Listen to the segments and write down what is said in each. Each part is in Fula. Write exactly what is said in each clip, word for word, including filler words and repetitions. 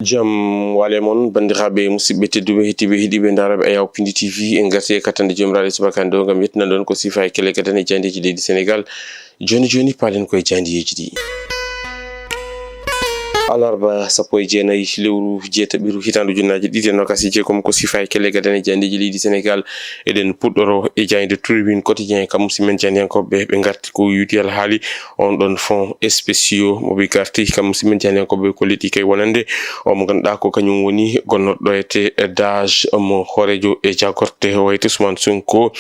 Jam wale mon, banndiraaɓe musidɓe tedduɓe, heɗiiɓe, heɗiiɓe ndaaraaɓe Ayaw Pindi T V. En ngarti e kattanɗe joomiraaɗo e subaka hannde o, ngam yettinande on ko siifa e kelle gadane e jaaydeeji leydi Senegaal. Jooni jooni, paalen ko e jaaydeeji ɗi. Alarba sappo e jeenayi lewru jeetaɓiru, hitaande ujunnaaje ɗiɗi e noogaas e jeegom, ko siifa e kelle gadane e jaaydeeji leydi Senegaal. Eɗen puɗɗoro e jaaynde Tribune Quotidien, kam musidɓe men jaayndiyankooɓe, ɓe ngarti ko yuti alhaali on ɗon fonds spéciaux mo ɓe ngarti, kam musidɓe men jaayndiyankooɓe, ko leydi kay wonande o mo ngannduɗaa ko kañum woni gonnoɗo etee dage mo hooreejo e jagorte o wayte Ousmane Sonko,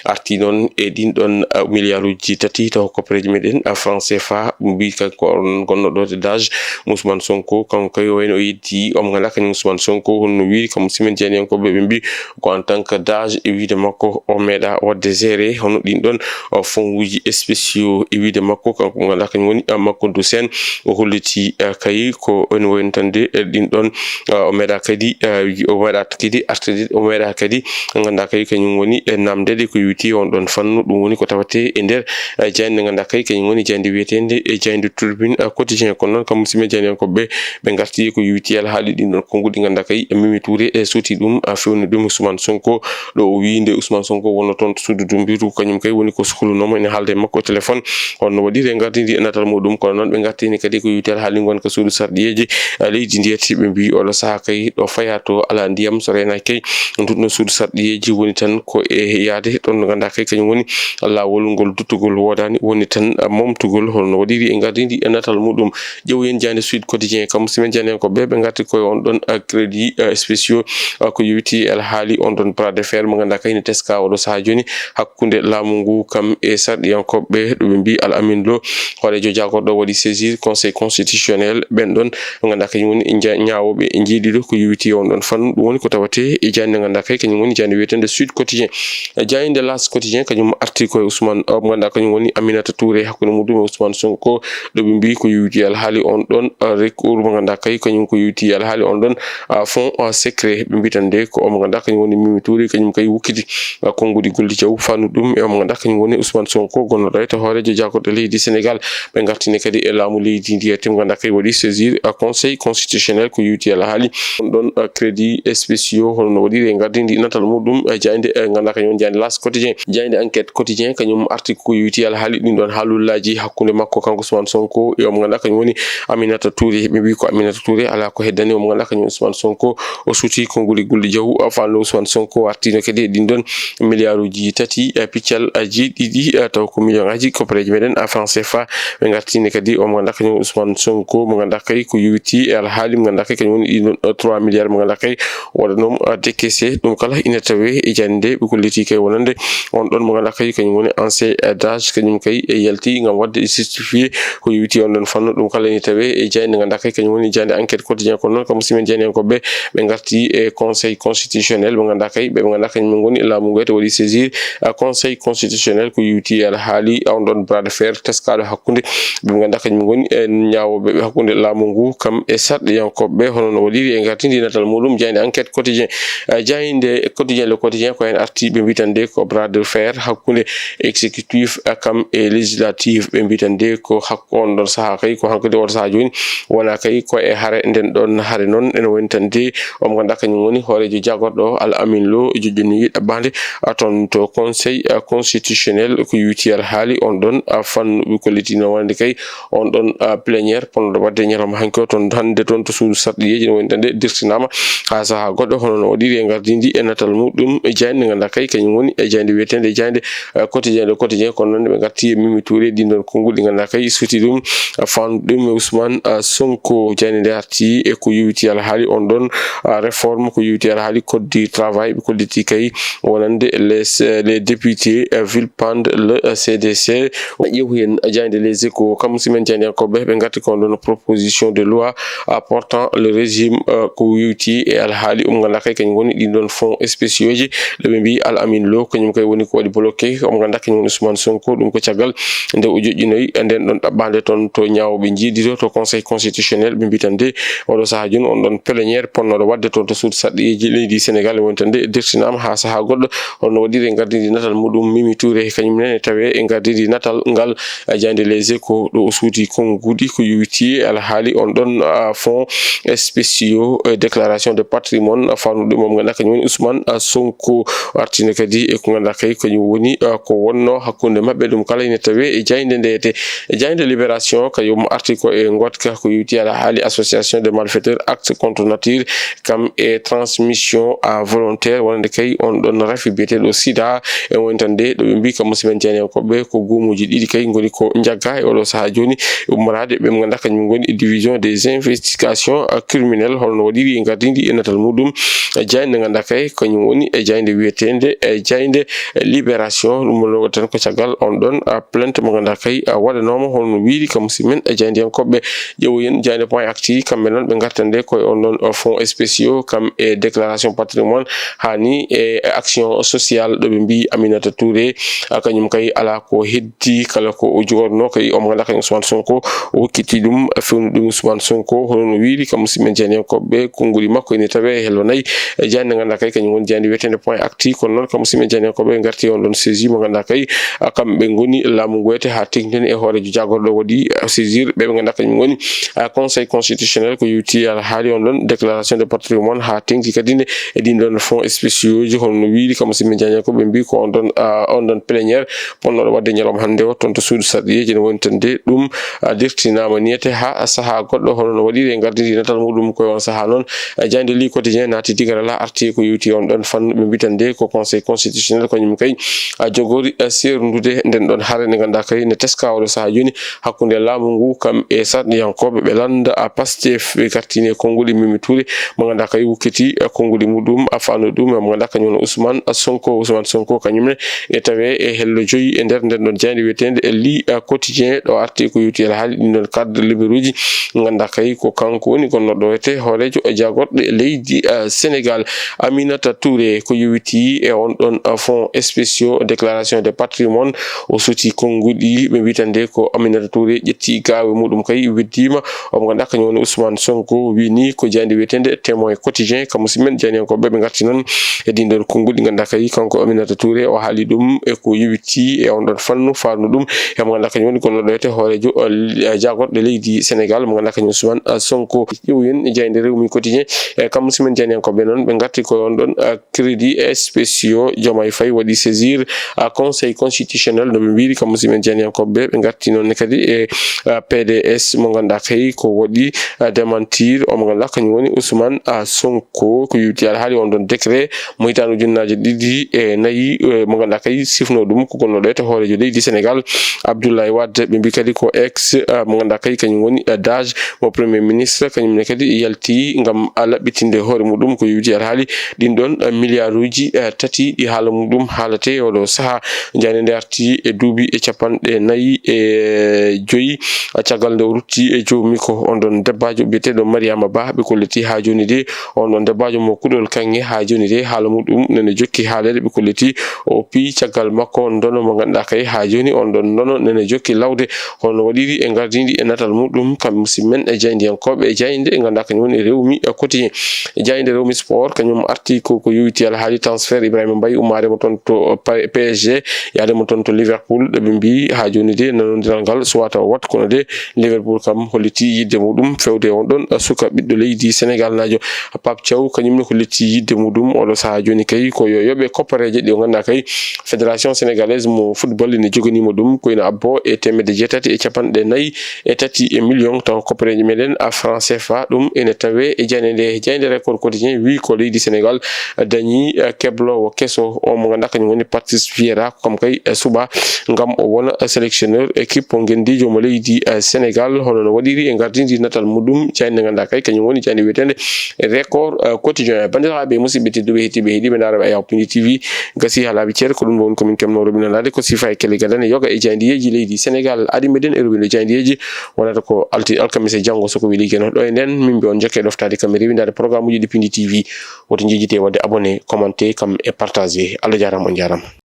arti noon e ɗin ɗon, ah, miliyaaruuji tati taw koppareeji meɗen, ah, franc C F A, mbi kanko on gonnoɗo etee dage mo Ousmane Sonko, kanko kay o wayno o yeddi o mo ngannduɗaa kañum Ousmane Sonko, honno wiiri kam musidɓe men jaayndiyankooɓe, ɓe mbi ko en tant que dage e wiide makko o meeɗa waɗde géré hono ɗin ɗon, o fonds uji spéciaux e wiide makko, kanko mo ngannduɗaa kañum woni, ah, Makodou Sène. O holliti, ah, kay ko ene wayno tan de, eh, ɗin ɗon, ah, o meeɗa kadi, ah, o meeɗa kadi artude, o meeɗa kadi ngannduɗaa kay kañum woni e namde ɗe ko yuti on ɗon fannu, ɗum woni ko tawate e nder, eh, jaaynde ngannduɗaa kay kañum woni jaaynde wiyeteende e jaaynde Tribune, ah, Quotidien. Kono noon kam musidɓe jaayndiyankooɓe, ɓe ngarti ko yuti alhaali ɗin ɗon konnguɗi ngannduɗaa kay Mimi Touré e suuti ɗum, ah, fewni ɗum Ousmane Sonko, ɗo o wiyi nde Ousmane Sonko wonno toon to suudu dumburu, kañum kay woni ko sohlunooma ene haalda e makko e téléphone. Honno waɗiri e ngardindi e natal muɗum, kono noon ɓe ngartini kadi ko yuti alhaali ngonka suudu sarɗiyeeji, eh, leydi ndi, ɓe mbi oɗo sahaa kay ɗo faya to alaa ndiyam, so reenaaki kay ndunno suudu sarɗiyeeji woni tan ko e yaade ɗon ngannduɗaa kay kañum woni laawol ngol duttugol woodaani, woni tan, ah, momtugol. Holno waɗiri e ngardindi e natal muɗum? Ƴeewen jaaynde Sud Quotidien, kam musidɓe men jaayndiyankooɓe, ɓe ngarti koye on ɗon, ah, crédit, ah, spéciaux, ah, ko yowiti e alhaali on ɗon bras de fer mo ngannduɗaa kay ne teska oɗo sahaa jooni hakkunde laamu ngu kam e sarɗiyankooɓe, ɗo ɓe mbi Al Amin Lo, hooreejo jagorɗo, waɗi saisir Conseil constitutionnel. Ɓen ɗon ɓe ngannduɗaa kañum woni ja-, ñaawooɓe njeeɗiɗo ko yowiti on ɗon fannu. Ɗum woni ko tawate e jaaynde ngannduɗaa kay kañum woni jaaynde wiyeteende Sud Quotidien. E jaaynde L'As Quotidien kañum arti koye Ousmane, o mo ngannduɗaa kañum woni Aminata Touré, hakkunde muɗum e Ousmane Sonko, ɗo ɓe mbi ko yowiti alhaali on ɗon, ah, recours mo ngannduɗaa kay kañum ko yowiti alhaali on ɗon, ah, fonds, ah, secret. Ɓe mbi tan de ko o mo ngannduɗaa kañum woni Mimi Touré, kañum kay wukkiti, ah, konnguɗi golli jaw fannu ɗum e o mo ngannduɗaa kañum woni Ousmane Sonko, gonnoɗo e to hooreejo jagorɗe leydi Senegaal. Ɓe ngartini kadi e laamu leydi ndi, e tim ngannduɗaa kay waɗi saisir, ah, Conseil constitutionnel ko yowiti alhaali on ɗon, ah, crédit spéciaux, holno waɗiri e ngardindi natal muɗum, eh, jaaynde, eh, ngannduɗaa kañum woni jaaynde L'As Quotidien. Jaaynde Enquête Quotidien kañum arti ko yowiti alhaali ɗin ɗon haalullaaji hakkunde makko kanko Ousmane Sonko e o mo ngannduɗaa kañum woni Aminata Touré. Ɓe mbi ko Aminata Touré alaa ko heddani o mo ngannduɗaa kañum Ousmane Sonko, o suuti konnguɗi golli jaw, ah, fannu Ousmane Sonko artino kadi e ɗin ɗon miliyaaruuji tati, eh, piccal, eh, jeeɗiɗi, eh, taw ko miliyonaaji koppareeji meɗen, ah, franc C F A. Ɓe ngartini kadi o mo ngannduɗaa kañum Ousmane Sonko, mo ngannduɗaa kay ko yowiti e alhaali mo ngannduɗaa kay kañum woni ɗin ɗon, eh, trois milliards mo ngannduɗaa kay waɗanoo mo, eh, décaissé. Ɗum kala ina tawe e jaaynde nde, ɓe kolliti kay wonande on ɗon mo ngannduɗaa kay kañum woni ancien, eh, dage, kañum kay e yalti ngam waɗde justifié ko yowiti on ɗon fannu. Ɗum kala ina tawe e jaaynde ngannduɗaa kay kañum woni jaaynde Enquête Quotidien. Kono noon kam musidɓe men jaayndiyankooɓe, ɓe ngarti e Conseil constitutionnel mo ngannduɗaa kay, ɓe, ɓe ngannduɗaa kañum ngoni laamu ngu, ete waɗi saisir, ah, Conseil constitutionnel ko yowiti alhaali on ɗon bras de fer teskaaɗo hakkunde ɓe ngannduɗaa kañum ngoni e ñaawooɓe ɓe hakkunde laamu ngu kam e sarɗiyankooɓe, hono no waɗiri e ngardindi natal muɗum jaaynde Enquête Quotidien. Eh, jaaynde Quotidien, Le Quotidien ko heen arti, ɓe mbi tan de ko bras de fer hakkunde exécutif, eh, kam e législatif. Ɓe mbi tan de ko hakko on ɗon sahaa kay, ko hanko de oɗo sahaa jooni wona kay ko e hare. Nden ɗon hare noon ene woni tan de o mo ngannduɗaa kañum woni hooreejo jagorɗo Al Amin Lo, joƴƴoni ɗaɓɓaande, ah, toon to Conseil, ah, constitutionnel ko yowiti alhaali on ɗon, ah, fannu. Ɓe kolliti no wonande kay on ɗon, ah, plénière ponnoɗo waɗde ñalawma hanki o toon hannde toon to suudu sarɗiyeeji, no woni tan de dirtinaama haa sahaa goɗɗo, hono no waɗiri e ngardindi e natal muɗum e jaaynde ngannduɗaa kay kañum woni e jaaynde wiyeteende jaaynde, eh, Quotidien, Le Quotidien. Kono noon ɓe ngarti e Mimi Touré, ɗin ɗon konnguɗi ngannduɗaa kay suuti ɗum, eh, fannu ɗum e Ousmane, eh, Sonko. Jaaynde nde arti e ko yowiti alhaali on ɗon, eh, réforme, ko yowiti alhaali code du travail, ɓe kolliti kay wonande les, les députés, eh, vilipendent le, eh, C D C. Ƴeew heen jaaynde Les Échos, kam musidɓe men jaayndiyankooɓe, ɓe ngarti ko on ɗon proposition de loi, ah, portant le régime, ah, ko yowiti e alhaali o mo ngannduɗaa kay kañum woni ɗin ɗon fonds spéciaux ji, ɗo ɓe mbi Al Amin Lo, kañum kay woni ko waɗi bloqué o mo ngannduɗaa kañum woni Ousmane Sonko. Ɗum ko caggal nde o joƴƴinoyi e nden ɗon ɗaɓɓaande toon to ñaawooɓe njeeɗiɗo to Conseil constitutionnel. constitutionnel, ɓe mbi tan de oɗo sahaa jooni on ɗon plénière ponnooɗo waɗde toon to suudu sarɗiyeeji leydi Sénégal, woni tan de dertinaama haa sahaa goɗɗo, holno waɗiri e ngardiindi natal muɗum Mimi Touré, kañum nene tawe e ngardiindi natal ngal. Jaaynde Les Échos ɗo o suuti konnguɗi ko yowiti alhaali on ɗon, ah, fonds spéciaux, eh, déclaration de patrimoine, fannu ɗum mo ngannduɗaa kañum woni Ousmane, ah, Sonko. Artino kadi e ko ngannduɗaa kay kañum woni, ah, ko wonno hakkunde maɓɓe, ɗum kala ina tawe e jaaynde ndeete. E jaaynde Libération kañum arti ko e ngotka ko yowiti alhaali association de malfaiteurs, acte contre nature, kam e transmission à volontaire, wonande kay on ɗon rafi biyeteeɗo sida. E woni tan de ɗo ɓe mbi kam musimen janiyankoɓe ko goomuuji ɗiɗi kay ngoni ko njagga e oɗo sahaa jooni, ummoraade ɓe ngannduɗaa kañum ngoni division des investigations, ah, criminelles, holno waɗiri e ngardiindi e natal muɗum. Jaaynde ngannduɗaa kay kañum woni e jaaynde wiyeteende e jaaynde Libération, ɗum woni tan ko caggal on ɗon, ah, plainte mo ngannduɗaa kay, ah, waɗanooma, holno wiiri kam musimen e jaayndiyankoɓe. Ƴeewoyen jaaynde Point Actu, kamɓe noon ɓe ngartan de koye on ɗon, ah, fonds spéciaux, kam e déclaration patrimoine, haa ni e action sociale ɗo ɓe mbi Aminata Touré, ah, kañum kay alaa ko heddi kala ko o joorno kay omo ngannduɗaa kañum Ousmane Sonko, o hokkiti ɗum fewnu ɗum Ousmane Sonko, hono no wiiri kam musimen janiyankoɓe konnguɗi makko ene tawe e hello nayi. E jaaynde ngannduɗaa kay kañum woni jaaynde wiyeteende Point Actu, kono noon kam musimen janiyankoɓe ngarti on ɗon saisie mo ngannduɗaa kay, ah, kamɓe ngoni laamu ngu wiyete haa teŋtini e hooreejo jaagorɗo waɗi, ah, saisir ɓe ɓe ngannduɗaa kañum ngoni, ah, conseil constitutionnel ko yowiti alhaali on ɗon déclaration de patrimoine haa teŋti kadi nde e ɗin ɗon fonds spéciaux ji, hono no wiiri kam musimen janiyankoɓe mbi ko on ɗon, ah, on ɗon plénière ponnooɗo waɗde ñalawma hannde o toon to suudu sarɗiyeeji, ene woni tan de ɗum, ah, dertinaama niyete haa sahaa goɗɗo, hono no waɗiri e ngardiindi natal muɗum koye on sahaa noon. Ah, jaaynde Le Quotidien naati digarala arti ko yowiti on ɗon fannu, ɓe mbi tan de ko conseil constitutionnel kañum kay, ah, jogori, ah, seerndude nden ɗon hare nde ngannduɗaa kay ne teska oɗo sahaa jooni hakkunde laamu ngu kam e sarɗiyankooɓe ɓe lannda, ah, Pastef, ɓe ngartini e konnguɗi Mimi Touré mo ngannduɗaa kay wukkiti, ah, konnguɗi muɗum, ah, fannu ɗum, mo ngannduɗaa kañum woni Ousmane, ah, Sonko. Ousmane Sonko kañum ne e tawe e hello joyi e nder nden ɗon jaaynde wiyeteende e Le Quotidien, ɗo arti ko yowiti alhaali ɗin ɗon cadre libéraux ji, ngannduɗaa kay ko kanko woni gonnoɗo wiyete hooreejo e jaagorɗe leydi, eh, Sénégal. Aminata Touré ko yowiti e on ɗon, eh, fonds spéciaux déclaration de patrimoine, o suuti konnguɗi, ɓe mbi tan de ko Aminata Touré ƴetti gaawe muɗum kay, weddiima omo ngannduɗaa kañum woni Ousmane Sonko, wi ni ko jaaynde wiyeteende Témoin Quotidien, kam musimen janiyankoɓe ɓe ngarti noon e ɗin ɗon konnguɗi ngannduɗaa kay kanko Aminata Touré o haali ɗum e ko yowiti e on ɗon fannu, fannu ɗum e mo ngannduɗaa kañum woni gonnoɗo wiyete hooreejo, eh, jaagorɗe leydi Sénégal mo ngannduɗaa kañum Ousmane, eh, Sonko. Ƴeewoyen jaaynde Rewmi Quotidien, e kam musimen janiyankoɓe noon ɓe ngarti ko on ɗon, eh, crédit spéciaux, Diomaye Faye waɗi saisir, ah, conseil constitutionnel no ɓe mbiri kam musimen janiyankoɓe ɓe ngarti noon ne kadi e, ah, P D S mo ngannduɗaa kay ko waɗi, ah, démentir omo ngannduɗaa kañum woni Ousmane, ah, Sonko, ko yowiti alhaali on ɗon décret mo hitaande ujunnaaje ɗiɗi e nayi, eh, mo ngannduɗaa kay sifno ɗum ko gonnoɗo wiyete hooreejo leydi Sénégal Abdoulaye Wade, ɓe mbi kadi ko ex, ah, mo ngannduɗaa kay kañum woni, ah, dage mo premier ministre, kañum ne kadi yalti ngam, ah, laɓɓitinde hoore muɗum ko yowiti alhaali ɗin ɗon, eh, milliarduuji, eh, tati ɗi haala muɗum haalate oɗo sahaa. Jaaynde nde arti e duuɓi e capanɗe nayi e joyi, eh, caggal nde o rutti e joomi ko on ɗon debbaajo biyeteeɗo Mariama Ba, ɓe kolliti haa jooni de on ɗon debbaajo mo kuɗol kaŋŋe haa jooni de haala muɗum nene jokki haaleede, ɓe kolliti o pii caggal makko ndono mo ngannduɗaa kay haa jooni on ɗon ndono nene jokki lawde. Holno waɗiri e ngardiindi e natal muɗum kam musidɓe men e jaayndiyankooɓe e jaaynde e ngannduɗaa kañum woni Rewmi Quotidien. E jaaynde Rewmi Sport kañum arti ko, ko yowiti alhaali transfert Ibrahima Mbaye, ummaade mo toon to P S G, yaade mo toon to Liverpool, ɗo ɓe mbi haa jooni de nanondiral ngal suwata o wat, kono de Liverpool kam holliti yiɗde muɗum fewde on ɗon suka ɓiɗɗo leydi Senegal naajo Pape Thiaw, kañum ne holliti yiɗde muɗum oɗo sahaa jooni kay ko yo yoɓe koppareeje ɗe o ngannduɗaa kay Fédération Sénégalaise mo Football ene joganiima ɗum, ko ina abboo e teemedde jeetati e capanɗe nayi e tati e million, tawa koppareeje meɗen a franc C F A, ɗum ene tawee e jaaynde nde. Jaaynde Record Quotidien wi ko leydi Senegal dañi, eh, kebloowo keso o mo ngannduɗaa kañum woni Patrice Vieira, ko kam kay, eh, suɓaa ngam o wona, eh, sélectionneur équipe ngendiijo mo leydi, eh, Senegal, hono no waɗiri e ngardiindi natal muɗum, jaaynde ngannduɗaa kay kañum woni jaaynde wiyeteende Record, eh, Quotidien. Banndiraaɓe, musidɓe tedduɓe, heɗiiɓe, heɗiiɓe ndaarooɓe Ayaw Pindi T V, gasi haa laaɓi cer, ko ɗum ɗo woni ko min keɓnoo roɓinanaade ko sifa e kelle gadane yoga e jaayndiyeeji leydi Senegal. Adi meɗen e roɓindo jaayndiyeeji wonata ko alti-, alkamise janngo, so ko weli Geno. Ɗo e nden, min mbi on jokke ɗoftaade kam e rewindaade programme uji ɗi Pindi T V. Woto njejjite waɗde abonné, commenté kam e partagé. Allah jaaraama, on jaaraama.